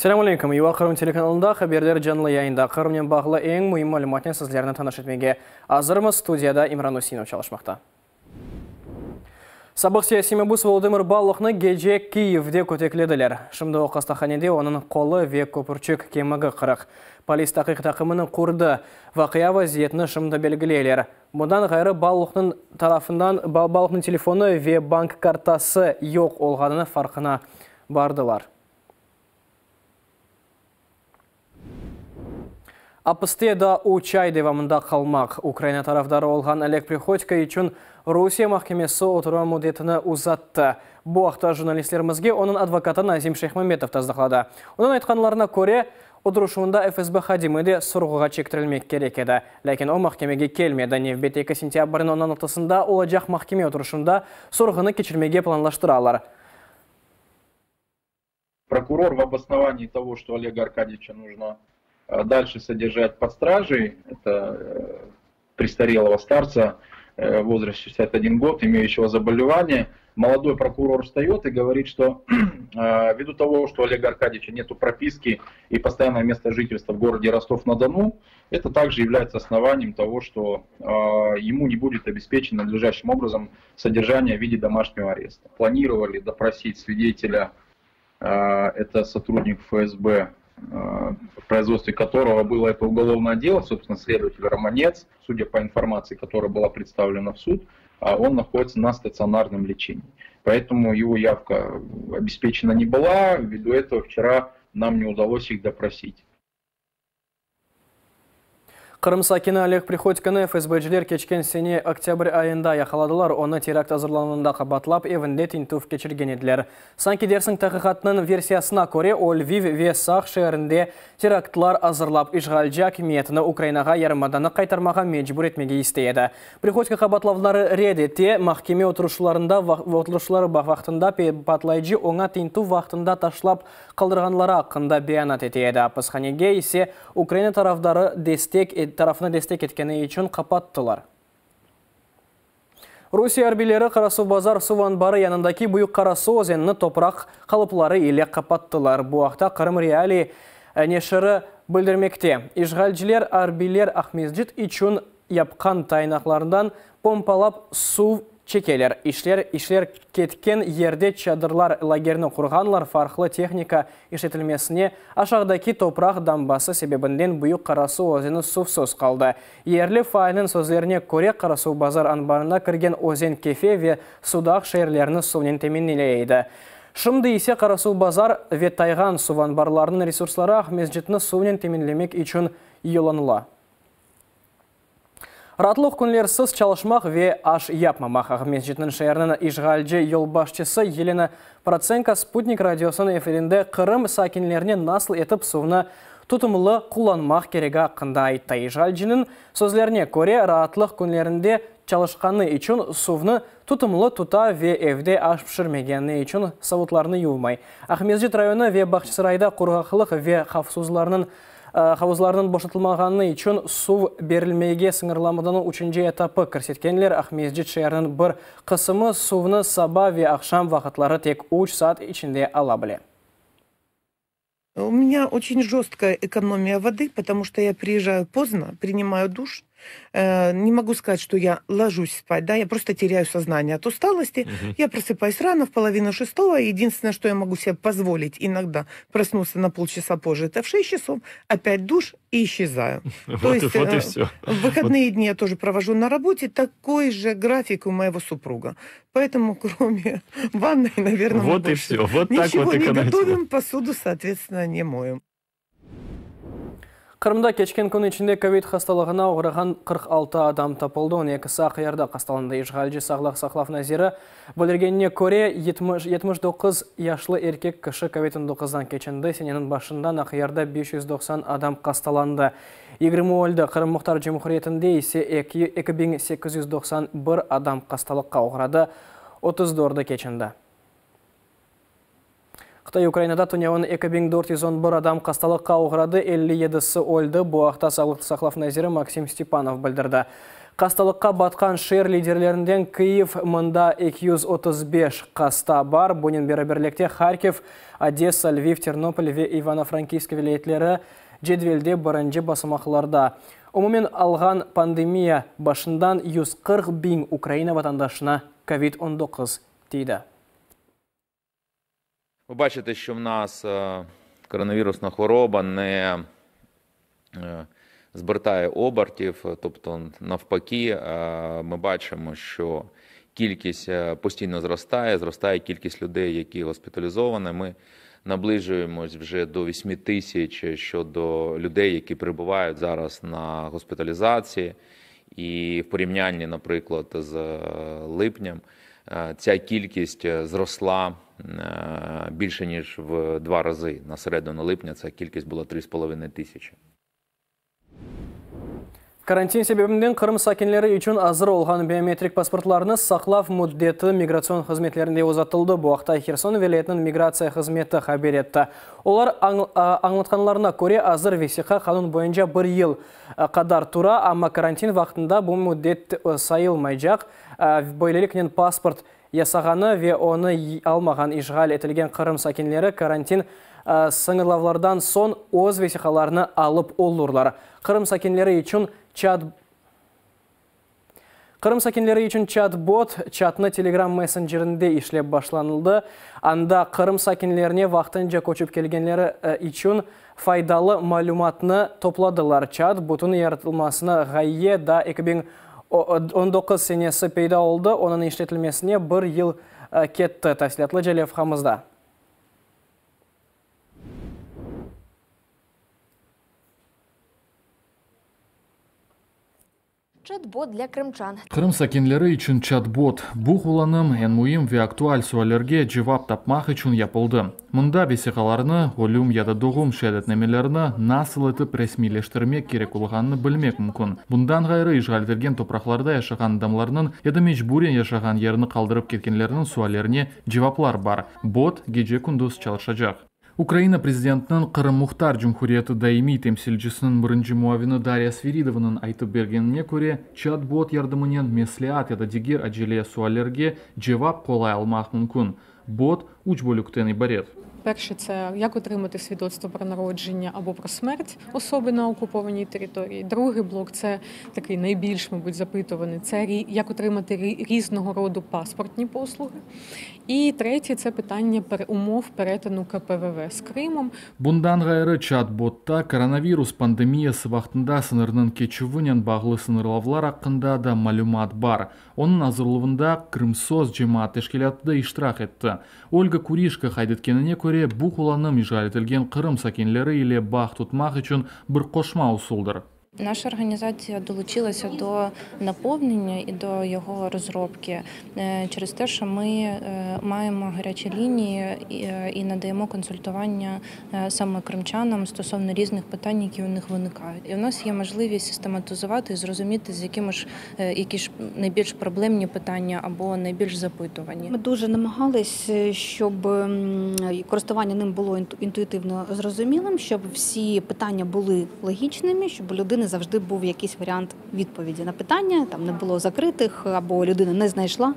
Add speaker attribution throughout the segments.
Speaker 1: Selâm aleyküm! UA Qırım telekanalında haberler canlı yayında. Qırımnen bağlı eñ müim malümatnen sizlerni tanış etmege azırmız. Studiyada İmran Üseinov çalışmaqta. Sabıq siyasiy mabüs Volodımır Baluhnı gece Kiyevde köteklediler. Şimdi o hastahanede, onıñ qolu ve köpürçik kemigi qırıq. Polis taqiq taqımını qurdı. Vaqia vaziyetini şimdi belgileyler. Bundan ğayrı, Baluhnıñ tarafından Baluhnıñ telefonı ve bank kartası yoq olğanını farqına bardılar. Apiste daa üç ay devamında qalmaq, Ukraina tarafdarı olğan Oleg Prihodko içün Rusiye mahkemesi oturma müddetini uzattı. Bu aqta jurnalistlerimizge onıñ advokatı Nazim Şeyhmambetov tasdıqladı. Onıñ aytqanlarına köre, oturışuvında FSB hadimi de sorğuğa çektirilmek kerek edi. Lâkin o mahkemege kelmedi. Nevbetteki sentâbrniñ on altısında olacaq mahkeme oturışında sorğunı keçirmege planlaştıralar.
Speaker 2: Prokuror в обосновании того, что Олега Аркадьевича нужно дальше содержать под стражей, это престарелого старца в возрасте 61 год, имеющего заболевание, молодой прокурор встает и говорит, что ввиду того, что у Олега Аркадьевича нету прописки и постоянного места жительства в городе Ростов-на-Дону, это также является основанием того, что ему не будет обеспечено надлежащим образом содержание в виде домашнего ареста. Планировали допросить свидетеля, это сотрудник ФСБ, в производстве которого было это уголовное дело, собственно, следователь Романец, судя по информации, которая была представлена в суд, он находится на стационарном лечении. Поэтому его явка обеспечена не была, ввиду этого вчера нам не удалось их допросить.
Speaker 1: Qırım sakini Oleg Prihodkonı FSBciler keçken sene oktâbr ayında yaqaladılar. Onı terakt azırlanuvında qabaatlap, evinde tintüv keçirgen ediler. Sanki dersiñ taqiqatnıñ versiyasına köre, o, Lviv ve Saq şeerinde teraktlar azırlap, işğalci akimiyetini Ukrainağa yarımadanı qaytarmağa mecbur etmege istey edi. Prihodko qabaatlavları red ete, mahkeme oturışlarında oturışları vaqtında patlayıcı oña tintüv vaqtında taşlap qaldırğanları aqqında beyanat ete edi, apishanege ise Ukraina tarafdarı destek tarafını destek etkeni içün qapattılar. Rusiye arbiyleri Qarasuvbazar suv anbarı yanındaki Büyük Qarasu özenini topraq qalıpları ile qapattılar. Bu aqta Qırım Realii neşiri bildirmekte. İşğalciler arbiyler Aqmescit içün yapqan taynaqlarından pompalap suv çekeler. İşler işler ketken yerde çadırlar lagerini qurğanlar, farqlı tehnika işletilmesine aşağıdaki topraq dambası sebebinden Büyük Qarasu özeni suvsuz qaldı. Yerli faalniñ sözlerine köre, Qarasuvbazar anbarına kirgen özen Kefe ve Sudaq şeerlerini suvnen teminley edi. Şimdi ise Qarasuvbazar ve Tayğan suv anbarlarınıñ resursları Aqmescitni suvnen teminlemek içün yollanıla. Raatlıq künlersiz çalışmaq ve aş yapmamaq. Aqmescitniñ şeeriniñ işğalci yolbaşçısı Yelena Protsenko Sputnik radiosınıñ efirinde Qırım sakinlerine nasıl etip suvnı tutumlı qullanmaq keregi aqqında ayttı. İşğalciniñ sözlerine köre, raatlıq künlerinde çalışqanı içün suvnı tutumlı tuta ve evde aş pişirmegeni içün savutlarnı yuvmay. Aqmescit rayonı ve Bağçasarayda qurğaqlıq ve havfsuzlarnıñ Havuzlarnıñ boşatılmağanı içün suv berilmege sıñırlamanıñ üçünci etapı kirsetkenler. Aqmescit şeeriniñ bir qısımı suvnı saba ve aqşam vaqıtları tek üç saat içinde ala bile.
Speaker 3: U menya oçen jostkaya ekonomiya vody, potomu çto ya priezjayu pozdno, priнимаю duş, Ne mogu skazat, çto ya lojus spat, da, ya prosto teryayu soznanie ot ustalosti, ya prosıpayus rano, v polovinu şestogo, edinstvennoye, çto ya mogu sebe pozvolit inogda prosnutsa na polçasa pozже, eto v şest çasov, opyat duş i işçezаю. To est,
Speaker 4: вот и всё.
Speaker 3: Выходные дни я тоже провожу на работе, такой же график у моего супруга. Поэтому кроме ванной, наверно, мы
Speaker 4: Вот и
Speaker 3: больше
Speaker 4: всё. Вот так
Speaker 3: ничего
Speaker 4: вот
Speaker 3: не
Speaker 4: экономить.
Speaker 3: готовим, посуду, соответственно, не моем.
Speaker 1: Qırımda keçken kün içinde kovid hastalığına oğrağan 46 adam tapıldı, on ekisi Aqyarda hastalandı. İşğalci sağlıq saqlav naziri bildirgenine köre, 79 yaşlı erkek kişi kovid on doquzdan keçindi. Seneniñ başından Aqyarda 590 adam hastalandı, 20 öldi. Qırım Muhtar Cumhuriyetinde ise 2891 adam hastalıqqa oğradı, otuz dördü keçindi. Qıtaiy Ukrainada tünevin 2411 adam hastalıqqa oğradı, 57-si öldi. Bu aqta Sağlıqnı saqlav naziri Maksim Stepanov bildirdi. Hastalıqqa batqan şeer liderlerinden Kyiv, mında 235 hasta bar, bunen beraberlikte Harkiv, Odessa, Lviv, Ternopol ve İvano-Frankivsk vilâyetleri cedvelde birinci basamaqlarda. Umumen alğan pandemiya başından 140 biñ Ukraina vatandaşına kovid 19 tiydi.
Speaker 4: Ви бачите, що в нас коронавірусна хвороба не збертає обертів, тобто навпаки, ми бачимо, що кількість постійно зростає, зростає кількість людей, які госпіталізовані. Ми наближуємось вже до 8 тисяч щодо людей, які перебувають зараз на госпіталізації. І в порівнянні, наприклад, з липнем, ця кількість зросла більше, ніж в 2 рази. На середину липня ця кількість була 3,5 тисячі.
Speaker 1: Karantin sebebinden Qırım sakinleri içün azır olğan biometrik pasportlarnı saqlav müddeti migratsion hızmetlerinde uzatıldı. Bu aqta Herson vilâyetiniñ migratsiya hızmeti haber etti. Olar añlatqanlarına köre, azır vesiqa qanun boyunca bir yıl qadar tura, amma karantin vaqtında bu müddet sayılmaycaq. Böyleliknen, pasport yasağanı ve onı almağan işğal etilgen Qırım sakinleri karantin sıñırlavlardan soñ öz vesiqalarını alıp olurlar. Qırım sakinleri içün çat Qırım sakinleri içün çat-bot çatnı Telegram messencerinde işlep başlanıldı. Anda Qırım sakinlerine vaqtınca köçip kelgenleri içün faydalı malümatnı topladılar. Çat-botnıñ yaratılmasına ğaye daa 2019 senesi peyda oldı, onıñ işletilmesine bir yıl ketti. Tafsilâtlıca levhamızda.
Speaker 5: Çat-bot для krımçan.
Speaker 6: Qırım sakinleri içün çat-bot. Bu qullanım eñ müim ve aktual suallerge cevap tapmaq içün yapıldı. Mında vesiqalarnı, ölüm ya da doğum şeadetnamelerini nasıl etip resmiyleştirmek kerek olğanını bilmek mümkün. Bundan ğayrı, işğal etilgen topraqlarda yaşağan adamlarnıñ ya da mecburen yaşağan yerini qaldırıp ketkenlerniñ suallerine cevaplar bar. Bot gece-kündüz çalışacaq. Ukraina prezidentiniñ Qırım Muhtar Cumhuriyeti daimiy temsilcisiniñ birinci muavini Darya Sviridovanıñ aytıp bergenine köre, çat-bot yardımınen mesleat ya da diger acele suallerge cevap qolay almaq mümkün. Bot üç bölükten ibaret.
Speaker 7: Перше, це як отримати свідоцтво про народження або про смерть особи на окупованій території. Другий блок, це такий найбільш, мабуть, запитуваний, це як отримати різного роду паспортні послуги. І третє, це питання умов перетину КПВВ з Кримом.
Speaker 6: Bundan ğayrı, çat-botta koronavirus pandemiyası vaqtında sıñırnıñ keçüvinen bağlı sıñırlavlar aqqında da malümat bar. Onıñ azırluvında Krımsos cemaat teşkilâtı da iştirak etti. Olga Kurişko qayd etkenine köre, bu qullanım işğal etilgen Qırım sakinleri ile bağ tutmaq içün bir qoşma usuldır.
Speaker 8: Наша організація долучилася до наповнення і до його розробки через те, що ми маємо гарячі лінії і надаємо консультування саме кримчанам стосовно різних питань, які у них виникають. І у нас є можливість систематизувати і зрозуміти, з якими ж, які ж найбільш проблемні питання або найбільш запитувані.
Speaker 9: Ми дуже намагались, щоб користування ним було інтуїтивно зрозумілим, щоб всі питання були логічними, щоб у людини завжди був якийсь варіант відповіді на питання, там не було закритих або людина не знайшла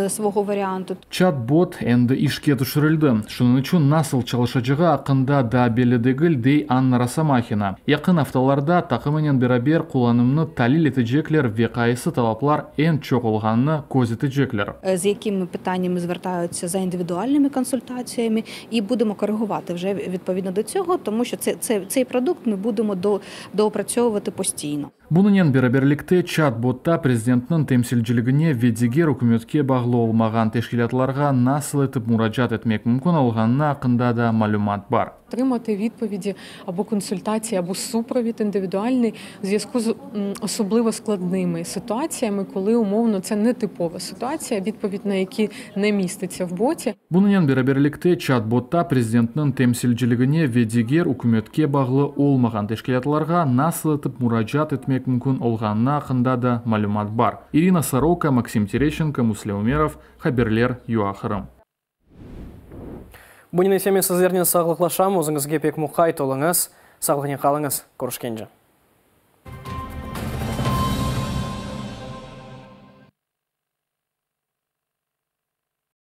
Speaker 9: свого варіанту.
Speaker 6: Çat-bot endi işke tüşürildi. Şunıñ içün nasıl çalışacağı aqqında daa belli degil, dey Anna Rossomahina. Yaqın aftalarda taqımınen beraber qullanımnı talil etecekler ve qaysı talaplar eñ çoq olğanını köz etecekler.
Speaker 9: З якими питаннями звертаються за індивідуальними консультаціями, і будемо коригувати вже відповідно до цього, тому що цей продукт ми будемо доопрацьовувати постійно.
Speaker 6: Bunınen beraberlikte çat-botta prezidentniñ temsilciligine ve diger ükümetke bağlı olmağan teşkilâtlarğa nasıl etip muracaat etmek mümkün olğanı aqqında da malümat bar.
Speaker 7: Отримати відповіді або консультації, або супровід індивідуальний в зв'язку з особливо складними ситуаціями, коли, умовно, це нетипова ситуація, відповідь на які не міститься в боті.
Speaker 6: Bunınen beraberlikte çat-botta prezidentniñ temsilciligine ve diger ükümetke bağlı olmağan teşkilâtlarğa nasıl etip muracaat etmek mümkün olğanı aqqında da malümat bar. İrina Soroka, Maksim Tereşenko, Muslim Umerov, haberler, UA Qırım.
Speaker 1: Bunen ise men sizlernen sağlıqlaşam, özüñizge pek muqayt oluñız, sağlıqnen qalıñız, körüşkence.